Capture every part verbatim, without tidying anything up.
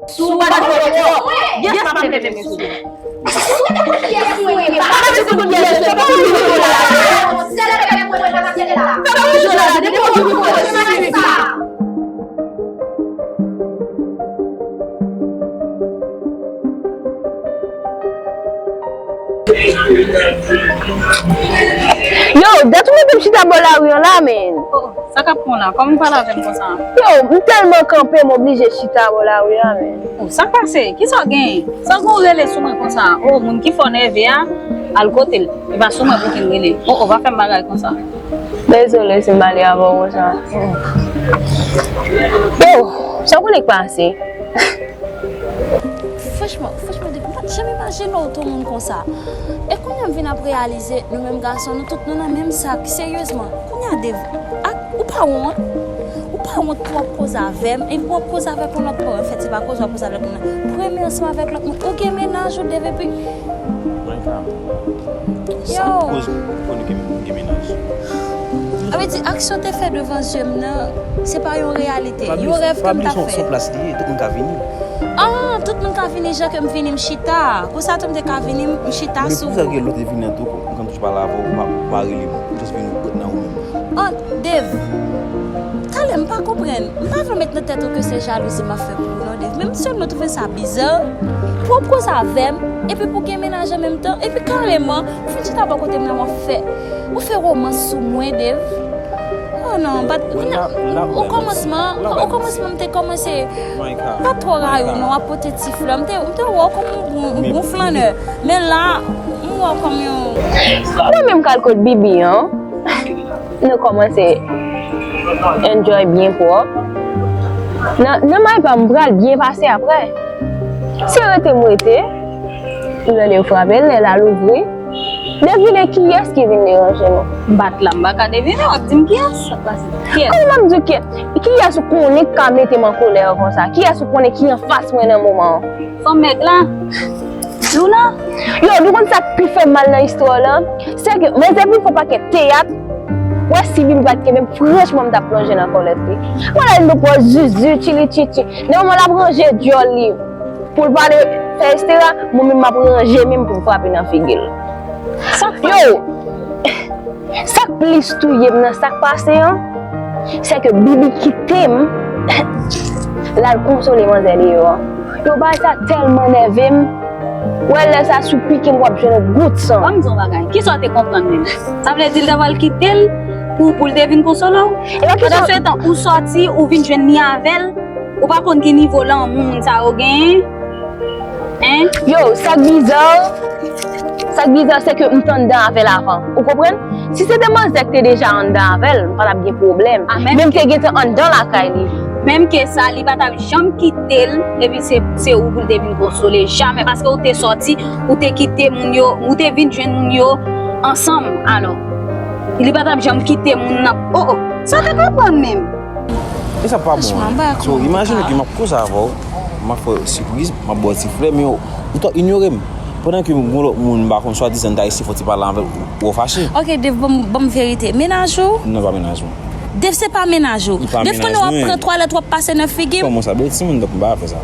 Si w pa dakò, yes, m ap leve men sou ou. Yo, dat ou mete m chita bò lari an la, men. Oh, sa k ap pran w la? Kòman w pale avè m konsa? Yo, m tèlman kanpe, m oblije chita bò lari a, men. Oh, sa k pase? Kisa w genyen? Sa w gen w rele sou mwen konsa? Oh, moun ki fè w nève a, al kote l. E pa sou mwen pou w vin rele. Oh, oh, pa fè m bagay konsa. Dezole si m pale avè w konsa. Yo, sa w konnen k pase? Franchman, franchman, Dave, m pa t janm imajine w te yon moun konsa. E kounye a m vin ap reyalize, nou menm gason, nou tout nou nan menm sak, seryezman. Kounye a, Dave, ak, ou pa wont? Ou pa wont pou w ap koze avè m, epi w ap koze avèk yon lòt moun? Anfèt, se pa koze w ap koze avèk moun nan. Premye ansanm avèk lòt moun, ou gen mennaj ou, Dave, epi Yo! Sa k koz pou nou gen, gen mennaj? Sa vle di, aksyon te fè devan zye m nan, se pa yon reyalite, yon rèv ke m t ap fè. Pa bliye se yon plas li ye, tout moun ka vini. Ah, tout moun ka vini, jan ke m vini, m chita. Konsa tou m te ka vini, m chita sou ou. Men poukisa gen lè w te vini an tou, m konn toujou pale avè w, ou pa, ou pa rele m, ou just vini, ou ret nan ou menm. Oh, Dave, talè m pa konprann. M pa vle met nan tèt ou ke se jalouzi m ap fè pou ou non, Dave. Men m sèlman twouve sa biza pou w ap koze avè m, epi pou w gen mennaj an menm tan, epi kareman, ou fin chita bò kote m nan, w ap fè, ou fè womans sou mwen, Dave. Oh non, m pa t, o kòmansman, o kòmansman m te kòmanse, m pa t twò rayi w non, w ap pote ti flè. M te, m te wè w kòm yon bon, yon bon flannè. Men la, m wè w kòm yon... Mwen menm k al kot Bibi an. Nou kòmanse enjoy byen pwòp. Nan, nan may pa m pral byen pase apre. Se rete m rete, lè l frape, lè l al ouvri. Devine kiyès ki vin deranje nou. M pa t la, m pa ka devine, w ap di m kiyès, sa k pase? Kiyès? Kòman m di w kiyès? Kiyès ou konnen k ka mete m an kolè konsa? Kiyès ou konnen ki anfas mwen nan moman an? Fanm nèg la. Luna? Yo, nou konn sa k pi fè m mal nan istwa w lan? Se ke manzè vin fè yon pakèt teyat. Wè, si Bibi pa t kenbe m, franchman, m t ap plonje nan kòlèt li. Wè, la vin pran pòz zuzu, chili chichi. Nan moman l ap ranje djòl li pou l pale, fè etsetera, mwen menm m ap ranje men m pou m frape nan figi l. Sa k pase? Yo! Sa k plis touye m nan sa k pase an, se ke Bibi kite m, l al konsole manzè deyò an. Yo, bagay sa tèlman nève m. Wè, lè sa sou pike m, w ap jwenn yon gout san. Ban m di w yon bagay. Kisa w te konprann menm? Sa vle di l ta pral kite l pou, pou l te vin konsole w? Pandan se tan, ou sòti, ou vin jwenn li avè l, ou pa konn ki nivo lanmou moun sa yo genyen? Hein? Yo, sa k biza, sa k biza, se ke m t anndan avè l avan. Ou konprann? Si se te manzè k te deja anndan avè l, m pa t ap gen pwoblèm. Men m te gentan anndan lakay li. Menm ke sa, li pa t ap janm kite l, epi se, se ou pou l te vin konsole. Jamè, paske ou te sòti, ou te kite moun yo, ou te vin jwenn moun yo ansanm. Alò, li pa t ap janm kite moun nan. Oh, oh, sa te konprann menm. E sa pa bon, hein. So, imajine ke m ap koze avè w, m ap fè w sipriz, m ap ba w ti flè, men ou, ou t ap inyore m. Pandan ke yon lòt moun, m pa konn, swadizan, ta eseye fè w ti pale avè l, ou, ou fache. Ok, Dave, ban m, ban m verite. Mennaj ou? Non, pa mennaj mwen. Dave, se pa mennaj ou. Li pa mennaj mwen. Dave, konnen w ap pran twalèt, w ap pase nan figi m. Kòman sa? Bon, timoun, donk, m pa fè sa.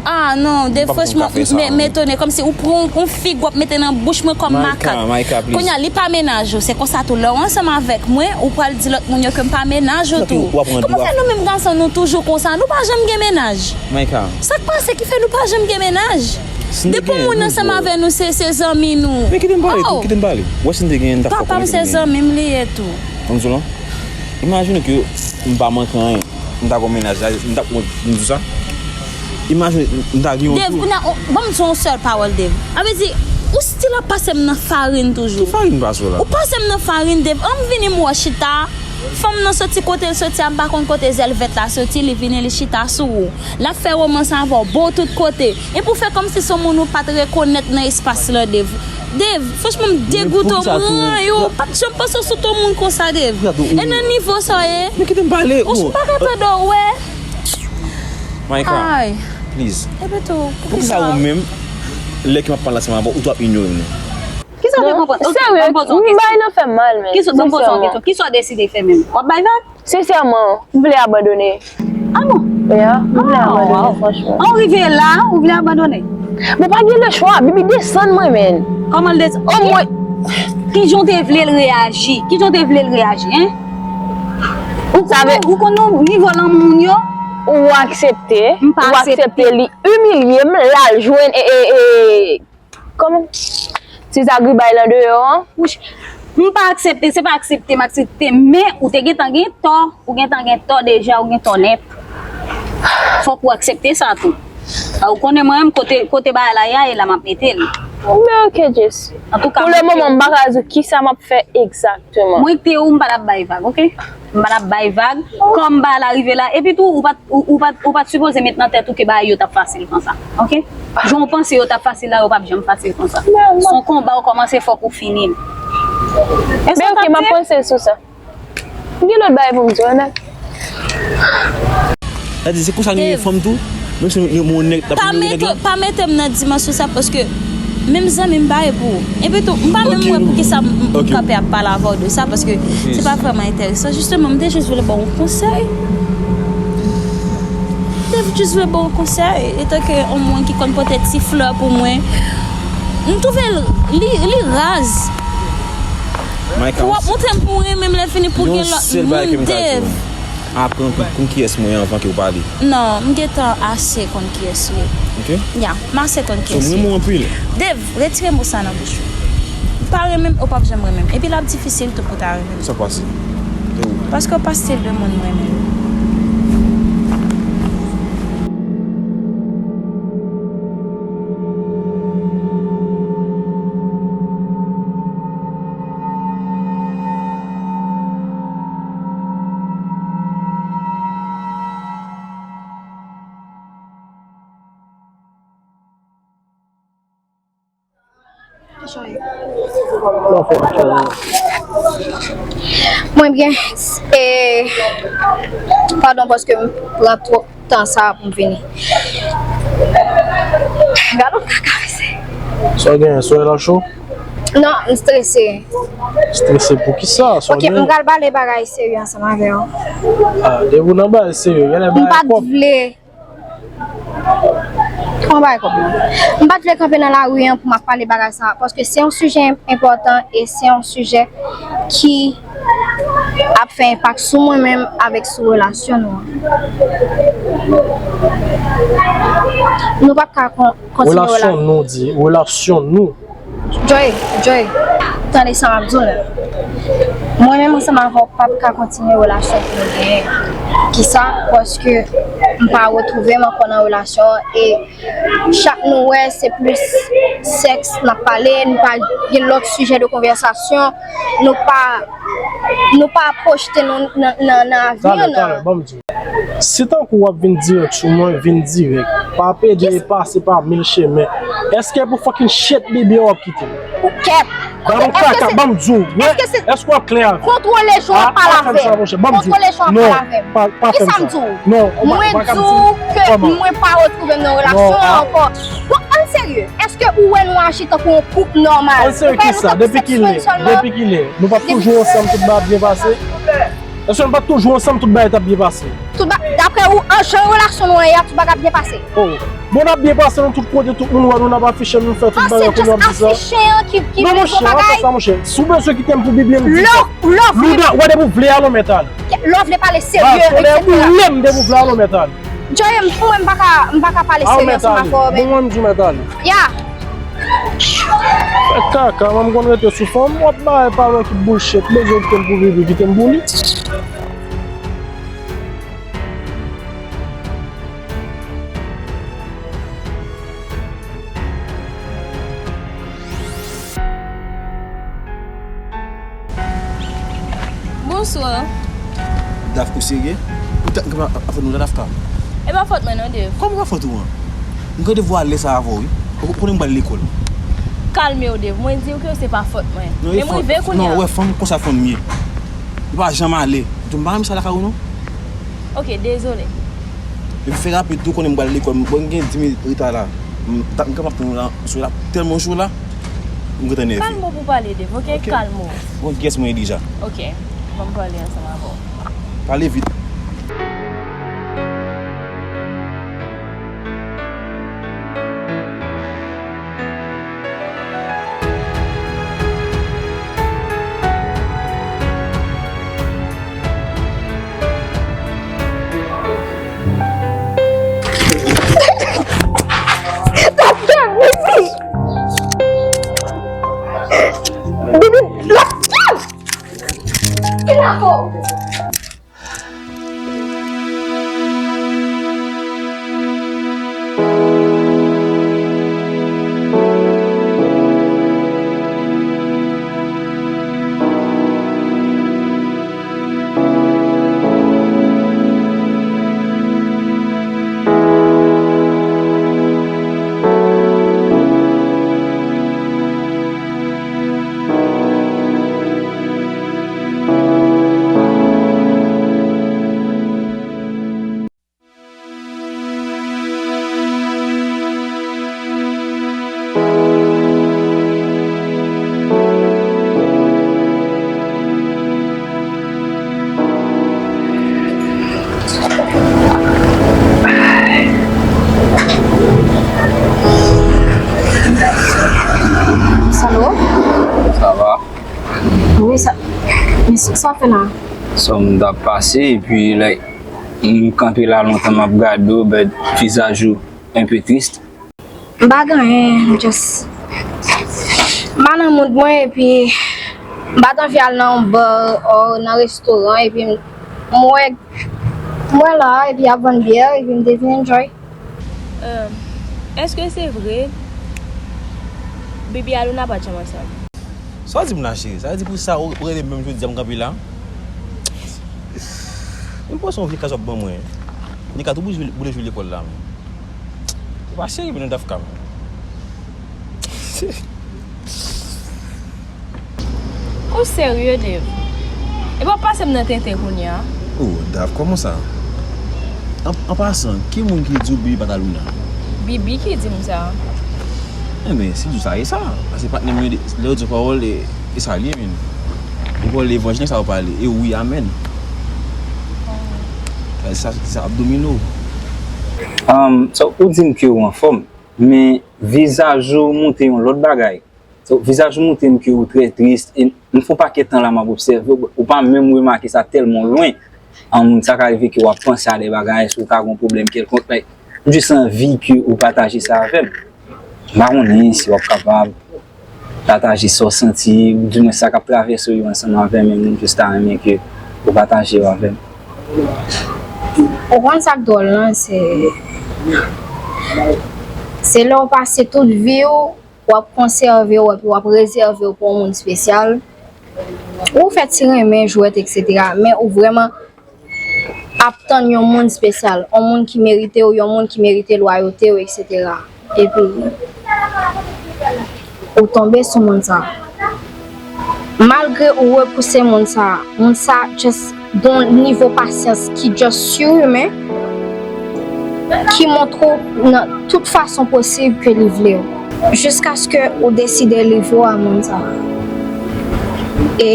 Ah non, Dave, franchman, m etone. Kòmsi ou pran yon fig, w ap mete nan bouch mwen kòm makak. Maïka, Maïka, please. Kounye a, li pa mennaj ou. Se konsa tou, lè w ansanm avèk mwen, ou pral di lòt moun yo ke m pa mennaj ou tou. Kòman fè nou menm gason, nou toujou konsa? Nou pa janm gen mennaj. Maïka. Sa k pase ki fè nou pa janm gen mennaj? Depi yon moun ansanm avè nou, se, se zanmi nou. Men kite m pale tou, kite m pale. Wè si n te genyen, n t ap fè w konnen ke nou genyen. Papa m se zanmi m li ye tou. Ann di w non. Imajine ke m pa manke anyen. M ta gen yon mennaj la, m ta, m di sa. Imajine, m ta gen yon tou. Dave, kounye a, ban m di yon sèl pawòl, Dave. Sa vle di, ou still ap pase m nan farin toujou. Ki farin m pase w la? Ou pase m nan farin, Dave. An m vini m wè w chita. Fanm nan soti kote l soti a, m pa konn kote zèl vèt la soti, li vini, li chita sou ou. L ap fè womans avè w, ba w tout kote. Epi w fè kòmsi se yon moun ou pa t rekonèt nan espas lan, Dave. Dave, franchman, m degoute w, m rayi w. Pa t janm panse w sou yon moun konsa, Dave. E nan nivo sa w ye? Men kite m pale. Ou pa ka tande w, wè. Maïka, please. Epi tou, poukisa ou menm, lè ke m ap pale ansanm avè w, ou tou ap inyore m nan? Kisa w te konprann? Ok, ban m poze w kesyon. Bagay nan fè m mal, men. Kisa, ban m poze w kesyon. Kisa w deside fè menm? W ap bay vag? Sensèman, m vle abandone. Ah bon? Yeah, m vle abandone, franchman. An, w rive la, ou vle abandone? Men pa gen lechwa, Bibi desann mwen, men. Kòman l desann? Omwen. Kijan w te vle l reyaji? Kijan w te vle l reyaji, en? Ou konn, ou konn nivo lanmou moun yo? Ou aksepte, ou aksepte li imilye m, l al jwenn, e, e, e, kòman? Ti zagribay lan deyò an. Wouch, m pa aksepte, se pa aksepte m aksepte, men ou te gentan gen tò, ou gentan gen tò deja, ou gen tò nèt. Fòk ou aksepte sa tou. A, ou konnen mwen menm kote, kote bagay la ye a, e la m ap mete l. Men ok, Jess. Antouka, pou le moman, m pa ka di w kisa m ap fè egzakteman. Mwen te ou, m pa t ap bay vag, ok? M pa t ap bay vag. Kòm bagay la rive la, epi tou, ou pa t, ou, ou pa t, ou pa t sipoze met nan tèt ou ke bagay yo t ap fasil konsa, ok? Jan w panse yo t ap fasil la, yo p ap janm fasil konsa. Se yon konba ou kòmanse, fòk ou fini l. Men ok, m ap panse sou sa. M gen lòt bagay pou m di w, Annette. Sa di, se konsa nou ye fanm tou? Menm si nou, nou, nou nèg, pa mete, pa mete m nan dimansyon sa, paske menm zanmi m pa ye pou ou. Epi tou, m pa menm wè poukisa m, m kanpe ap pale avè w de sa, paske se pa vrèman enteresan. Jisteman, m te jis vle ba w yon konsèy. M te jis vle ba w yon konsèy, etanke yon moun ki konn pote ti flè pou mwen, m twouve l, li, li raz. Pou w ap montre m pou w renmen m, lè fini pou gen lòt moun, Dave. Aprann konn, konn kiyès mwen ye anvan ke w pale. Non, m gentan ase konn kiyès ou ye. Ok. Ya, m ase konn kiyès ou ye. So, m renmen w anpil. Dave, retire mo sa nan bouch ou. Ou pa renmen m, ou p ap janm renmen m. Epi l ap difisil tou pou w ta renmen m. Sa pase? E ou? Paske w pa stil de moun m renmen. Mwen byen, e, padon paske m pran twòp tan sa pou m vini. Gade yon kaka, mesye. Sa w genyen, soulèy la cho? Non, m strese. Strese pou kisa? Sa w genyen? Ok, m pral pale bagay serye ansanm avè w. Ah, depi w nan bagay serye, genlè bagay kòb. M pa t vle. Kòman bagay kòb la? M pa t vle kanpe nan lari an pou m ap pale bagay sa, paske se yon sijè enpòtan e se yon sijè ki ap fè enpak sou mwen menm avèk sou relasyon nou an. Nou p ap ka kon-, kontinye relasyon nou, di, relasyon nou. Joy, Joy, tande sa m ap di w la. Mwen menm ansanm avè w p ap ka kontinye relasyon ke nou genyen. Kisa? Paske m pa retwouve m ankò nan relasyon an e chak nou wè se plis sèks n ap pale, nou pa gen lòt sijè de konvèsasyon, nou pa, nou pa pwojte nou nan, nan, nan avni an. Talè, talè, ban m di w. Si tankou w ap vin dirèk sou mwen, vin dirèk. Pa pede pase pa mil chemen. Èske pou fucking shit Bibi an w ap kite m? Ou kèt. Ban m kaka, ban m di w. Èske w ap klè avè m? Kontwole jan w ap pale avè m. Kontwole jan w ap pale avè m. Non, pa, pa fè m sa. Kisa m di w? Non, ou pa, ou pa ka di m kòman. Mwen di w ke mwen pa retwouve m nan relasyon an ankò. Bon, ann serye. Èske ou wè nou aji tankou yon koup nòmal? Ann serye kisa? Depi kilè? Depi kilè? Nou pa t toujou ansanm, tout bagay ap byen pase? Èske nou pa t toujou ansanm, tout bagay t ap byen pase? Tout ba-, daprè ou, an jan relasyon nou an ye a, tout bagay ap byen pase? Oh. Bon, n ap byen pase nan tout kote, tout moun wè nou, n ap afiche nou, fè tout bagay, kounye a w ap di sa. Ah, se just afiche an ki, ki pi gwo bagay? Non, monchè, w ap fè sa, monchè. Si w bezwen kite m pou Bibi, m di sa. Lè w, lè w vle. Ou da-, wè depi w vle, alò mèt ale. Lè w vle pale serye, et cetera. Ou lè m depi w vle, alò mèt ale. Joy, pou mwen, m pa ka, m pa ka pale serye ansanm avè w, men. Bon, mwen, m di w mèt ale. Ya. Fè kaka, mwen, m konn rete sou fanm, w ap bay pawòl ki bullshit, bezwen kite m pou Bibi, kite m pou li. Bonswa. Daf, ou serye? Ou tèt m ap fè nou la, Dafka? E pa fòt mwen non, Dave. Kòman pa fòt ou an? M gen devwa lè sa avè w, wi. Ou konnen m pral lekòl. Kalme w, Dave. Mwen di w ke se pa fòt mwen. E m rive kounye a. Non, ou wè fanm konsa fanm ye. Li pa janm ale. Tou m pa renmen sa lakay ou non. Ok, dezole. Epi fè rapid tou, konnen m pral lekòl. Bon, m gen dis minit reta la. M ta, m kapab pran w la, sou la, tèlman jou la. M kontan nève. Kalme w pou pale, Dave, ok? Ok. Kalme w. Bon, kiyès mwen ye deja? Ok, ban m pale ansanm avè w. Pale vit. Salo? Sa va? Wi, sa, men sa, sa w fè la? Sa m t ap pase, epi, like, m kanpe la lontan, m ap gade w, but vizaj ou un peu triste. M pa gen anyen, m just, m pa nan mood mwen, epi m pa t anvi al nan yon bar or nan restoran, epi m, m wè, m wè la, epi y ap vann byè, epi m te vin enjoy. Èske se vre? Baby a Luna pa t janm ansanm. Sa w di m la, cheri? Sa vle di pou sa ou, ou rele m menm jodi a m kanpe la? M panse yon vye kaz w ap ban mwen. Nika tou boule, boule jou lekòl la. Ou pa serye menm non, Dafka. Ou serye, Dave? Epi w ap pase m nan tenten kounye a. Oh, Daf, kòman sa? An, an pasan, ki moun ki di w Bibi pa t a Luna? Bibi ki di m sa. Enben, si di w sa, e sa. Paske patnè m yo, lè yo di yon pawòl, e, e sa l ye, menm. Yon pawòl evanjelik sa yo pale. E wi, amèn. Sa, sa ap domine w. Um, so, ou di m ke w anfòm, men vizaj ou montre yon lòt bagay. So, vizaj ou montre m ke ou trè tris, e m fè yon pakèt tan la m ap obsève w, ou pa menm remake sa tèlman lwen. An, sa ka rive ke w ap panse a de bagay, si w ka gen yon pwoblèm kèlkonk, like, m jis anvi ke ou pataje sa avè m. M pa konnen si w ap kapab pataje sa w santi, oudimwen sa k ap travèse w yo ansanm avè m, e m jis ta renmen ke ou pataje yo avè m. Ou konn sa k dwòl lan, se, se lè w pase tout vi w, w ap konsève w epi w ap rezève w pou yon moun espesyal. Ou fè ti renmen, jwèt, etsetera, men ou vrèman ap tann yon moun espesyal, yon moun ki merite w, yon moun ki merite lwayote w, etsetera. Epi, ou tonbe sou moun sa. Malgre ou repouse moun sa, moun sa just gon nivo pasyans ki just sirimen, ki montre w nan tout fason posib ke li vle w. Jiskaske ou deside livre w a moun sa. E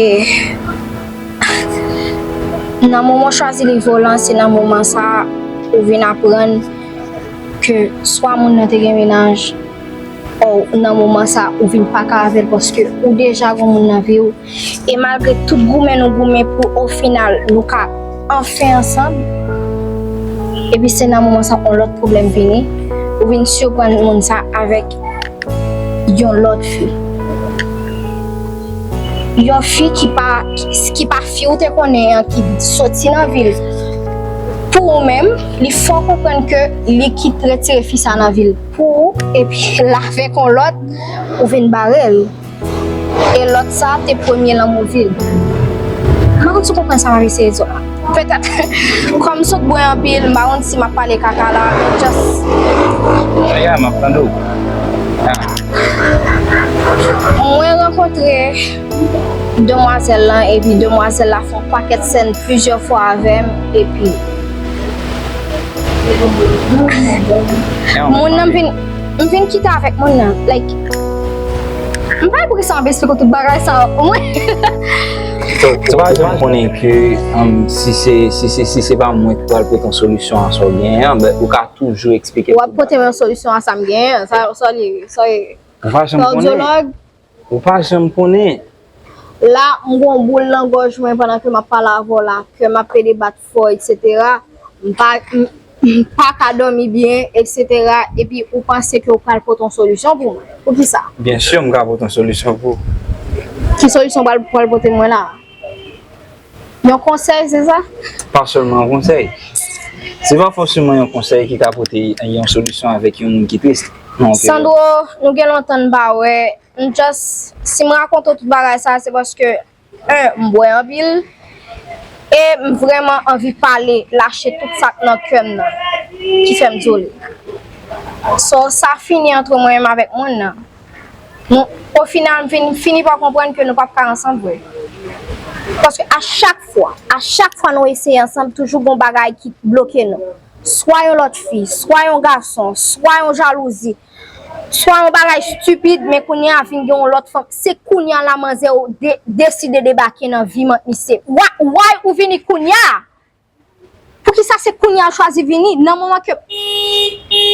nan moman w chwazi livre w lan, se nan moman sa ou vin aprann ke swa moun nan te gen mennaj, or nan moman sa ou vin pa ka avè l paske ou deja gon moun nan vi w. E malgre tout goumen nou goumen pou ofinal nou ka anfen ansanm, epi se nan moman sa yon lòt pwoblèm vini, ou vin siprann moun sa avèk yon lòt fi. Yon fi ki pa, ki, ki pa fi ou te konnen an, ki soti nan vi l pou ou menm, li fè w konprann ke li ki retire fi sa nan vi l pou ou, epi l avèk yon lòt, ou vin bare l. E lòt sa te premye lanmou vi l. M pa konn si w konprann sa m ap eseye di w la. Petèt, kòm m sot bwè anpil, m pa konn si m ap pale kaka la, men just. Ya, m ap tande w. Ah. Mwen rankontre demwazèl lan, epi demwazèl la fè yon pakèt sèn plizyè fwa avè m, epi moun nan m vin, m vin kite avèk moun nan, like, M pa wè poukisa w ap esplike w tout bagay sa yo. Omwen. So, ou pa janm konnen ke, um, si se, si se, si se pa mwen ki pral pote yon solisyon a sa w genyen an, ben, ou ka toujou eksplike. W ap pote mwen yon solisyon a sa m genyen an. Sa, sa li, sa li. Ou pa janm konnen. Ou pa janm konnen. La, m gon boul nan gòj mwen pandan ke m ap pale avè w la, kè m ap pede bat fò, etsetera. M pa, m, m pa ka dòmi byen, etsetera. Epi ou panse ke w pral pote yon solisyon pou mwen. Poukisa? Byen si m ka pote yon solisyon pou ou. Ki solisyon w pral, pral pote mwen la? Yon konsèy, se sa? Pa sèlman yon konsèy. Se pa fòseman yon konsèy ki ka pote yon solisyon avèk yon moun ki tris. Non, ke Sandro, nou gen lontan n pa wè. M just, si m rakonte w tout bagay sa, se paske, en, m bwè anpil, e m vrèman anvi pale, lache tout sa k nan kè m nan, ki fè m di w li. So, sa fini antre mwen menm avèk moun nan. Nou, o final, m vin fini pa konprann ke nou p ap ka ansanm vre. Paske a chak fwa, a chak fwa nou eseye ansanm, toujou gon bagay ki bloke nou. Swa yon lòt fi, swa yon gason, swa yon jalouzi, swa yon bagay stipid, men kounye a vin gen yon lòt fanm. Se kounye a la manzè yo de-, deside debake nan vi m ak misye. Why, why ou vini kounye a? Poukisa se kounye a l chwazi vini nan moman ke...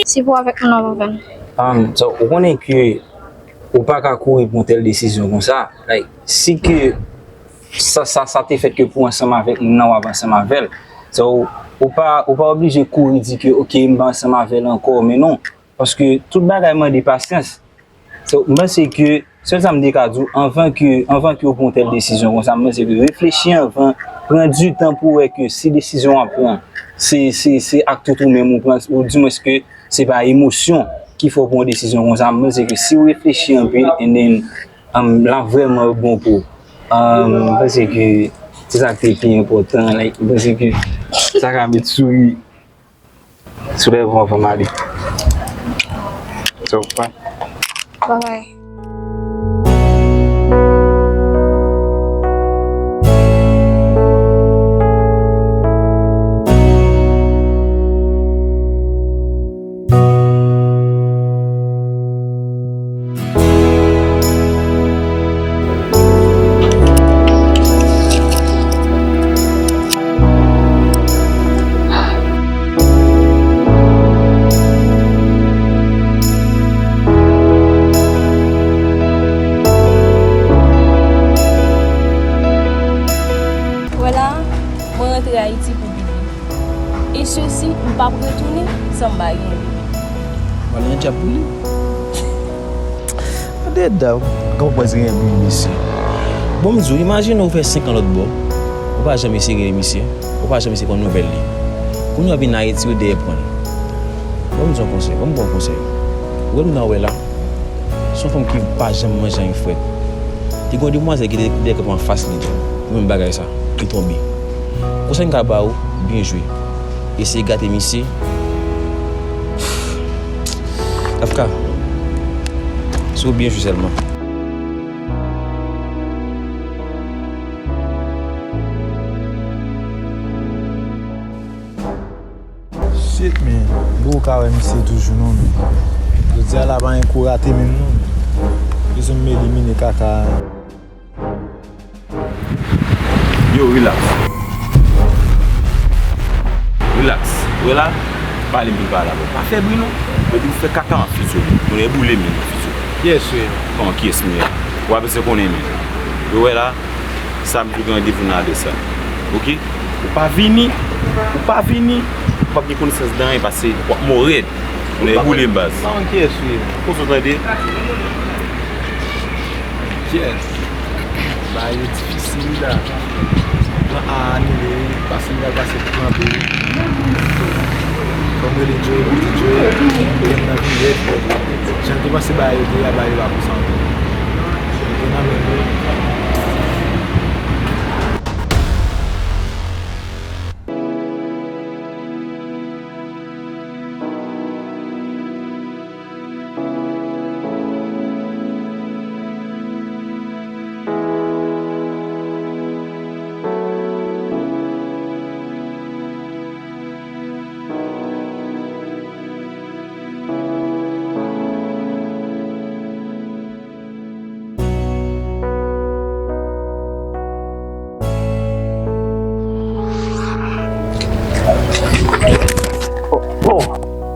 Si pou avèk mwen nan Louvèn. Um, so, ou konnen ke ou pa ka kouri pran tèl desizyon konsa. Like, si ke sa, sa, sa te fèt ke pou ansanm avèk moun nan, w ap ansanm avè l. So, ou pa, ou pa oblije kouri di ke, "Ok, m pa ansanm avè l ankò," men non. Paske tout bagay mande pasyans. So, m panse ke sèl sa m te ka di w, anvan ke, anvan ke w pran yon tèl desizyon konsa, m panse ke reflechi anvan, pran di tan pou w wè ke si desizyon w ap pran, se, se, se ak tout ou menm ou pran, ou dimwens ke se pa emosyon ki fè w pran yon desizyon konsa. M panse ke si w reflechi anpil, and then, um, l ap vrèman bon pou ou. Um, m panse ke se sa ki te pi enpòtan. Like, m panse ke sa ka met souri sou lèv ou anvan m ale. So, bye. Bye bye. Vwala, mwen rantre Ayiti pou Bibi. E sesi, m p ap retounen san m pa gen Bibi. Wale yon djab pou li. Gade da, gade bwaz gen bri mesye. Bon, m di w, imajine w fè senk an lòt bò, ou pa janm eseye rele misye, ou pa janm eseye konn nouvèl li. Kounye a w vin Ayiti, ou dèyè pran l. Bon, m di w yon konsèy, bon, m ba w yon konsèy. Ou wè moun nan w wè la, se yon fanm ki pa janm manje anyen frèt. Te gen yon demwazèl ki te dèyè kanpe anfas li tou, pou menm bagay sa, li tonbe. Konsèy m ka ba w, byen jwe. Eseye gate misye. Kafka, si w byen jwe sèlman. Shit, man. Bro, ou ka wè misye toujou non, men. Jodi a la pa gen kou rate menm non, men. Bezwen m elimine kaka a. Yo, relax. Relax. Ou wè la? Pale m vin pale avè w. Pa fè bri non. Mwen di w fè kaka an fizyo. Mwen e boule men an fizyo. Yes, wi. Kòman kiyès m ye? Ou pa bezwen konnen men. Yo wè la? Samdi w gen randevou nan adrès la. Oke? Ou pa vini, ou pa vini, ou p ap gen konesans de anyen paske w ap mò rèd. Ou nan boule m baz. Pa wè kiyès ou ye. Poze w tande. Kiyès? Bagay yo difisil wi la. Plan A anile wi, paske m pral pase pou plan B wi. Fò m rele Joe, pou di Joe, gen m nan vin rèd. Jan m te panse bagay yo te ye a, bagay yo pa konsa ankò. Yo nan men nou.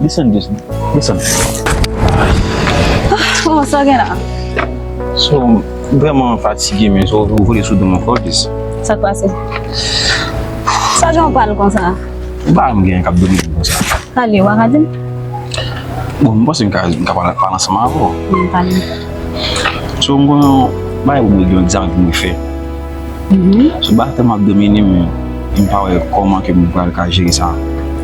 Desann, desann, desann. Oh, sa gen la? So, m vrèman fatige, men so, ou vole sou do m ankò, dis. Sa k pase? Sa gen w pale konsa? Ou pa wè m gen k ap domine m konsa. Pale, w a ka di m? Bon, m panse m ka, m ka pale, pale ansanm avè w. Men pale. So, m gen yon bagay pou mwen, gen yon egzamen pou mwen fè. Mhm. So, bagay tèlman ap domine m, m pa wè kòman ke m pral ka jere sa.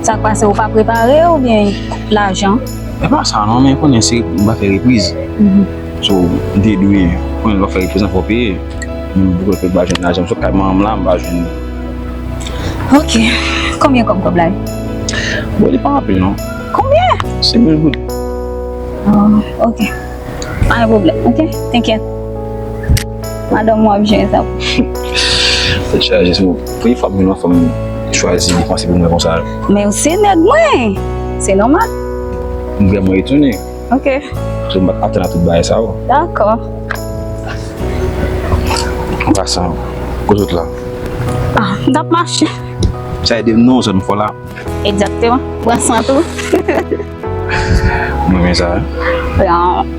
Sa k pase, ou pa prepare oubyen lajan? E pa sa non, men konnen se m pral fè repriz. Mhm. So, m te dwe, konnen lè w ap fè repriz lan fò w peye. Men m poko pa jwenn lajan, m sot kay manman m la, m pa jwenn. Ok. Konbyen kòb kòb la ye? Bon, li pa anpil non. Konbyen? Senk mil goud. Oh, ok. Pa gen pwoblèm, ok? Tenkèt. Madanm mwen ap jere sa pou. Tèt chaje, se premye fwa m gen yon fanm chwazi depanse pou mwen konsa. Men se nèg mwen. Se nòmal. M vrèman etone. Ok. So, m pa t atann a tout bagay sa yo. Dakò. An pasan, kote w t la? Ah, m t ap mache. Sa ede m non, zòn fò la. Egzakteman. Pran san tou. M renmen sa, wi. Pran.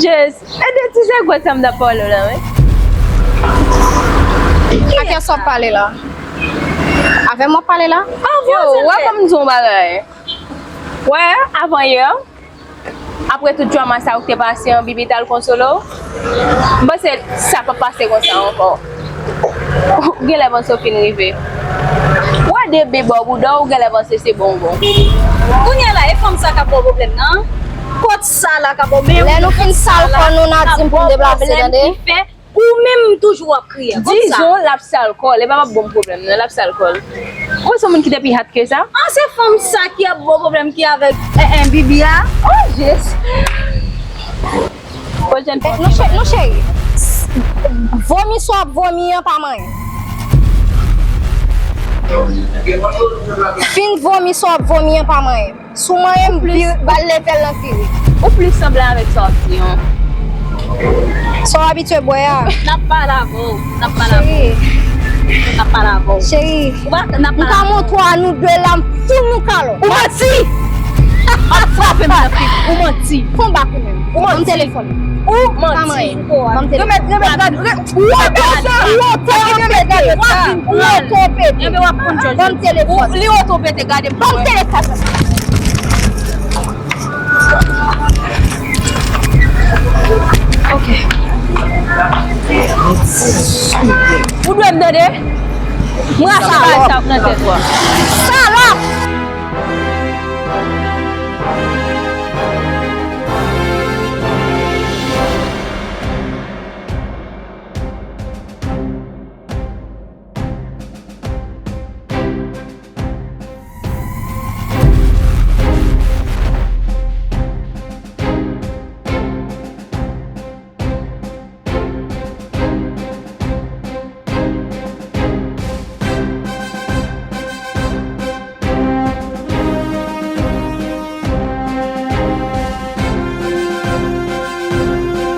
Jess, e de ti zègwèt sa m t ap pale w la, wi. A kiyès w ap pale la? Avè m w ap pale la? Yo, w ap ban m di w yon bagay. Wè, avan yè, apre tout drama sa yo ki te pase an, Bibi t al konsole w. M panse sa p ap pase konsa ankò. Ou genlè panse w fin rive. Ou wè de be bò bouda w, ou genlè panse se bonbon. Kounye a la, e fanm sa k ap ba w pwoblèm nan? Kot sa la k ap ba w, men lè nou fin sal kò nou, n a di m pou m deplase, tande? Ou menm toujou w ap kriye. Dizon l ap sal kò l, e pa m ap ba w pwoblèm non, l ap sal kò l. Ou se moun ki te pi hat ke sa? Ah, se fanm sa ki ap ba w pwoblèm ki avèk, eh, eh, Bibi a? Oh, Jess. Pwochèn fwa. Nou che-, nou cheri. Vomi sa w ap vomi an pa manyen. Fin vomi sa w ap vomi an pa manyen. Si w manyen m, vire, ba l leve l nan vire. Ou plis sanble avèk sa w ap di an. Sa w abitye bwè a. N ap pale avè w. N ap pale avè w. Cheri. N ap pale avè w. Cheri. Ou pa, n ap pale avè w. M ka montre w a nou de la, m fout nou kalòt. Ou manti! M ap frape m nan figi. Ou manti. Fon bak ou menm. Ou manti. Ban m telefòn. Ou manti. Ban m telefòn. Remèt, remèt, gad, re-, ou oto pete. Ou oto pete. Ou oto pete. Enben w ap konn jòj. Ban m telefòn. Li oto pete, gade m. Ban m telefòn. Ok. Ou dwe m tande? Mwen ap sa ap nan tèt ou a. Salòp!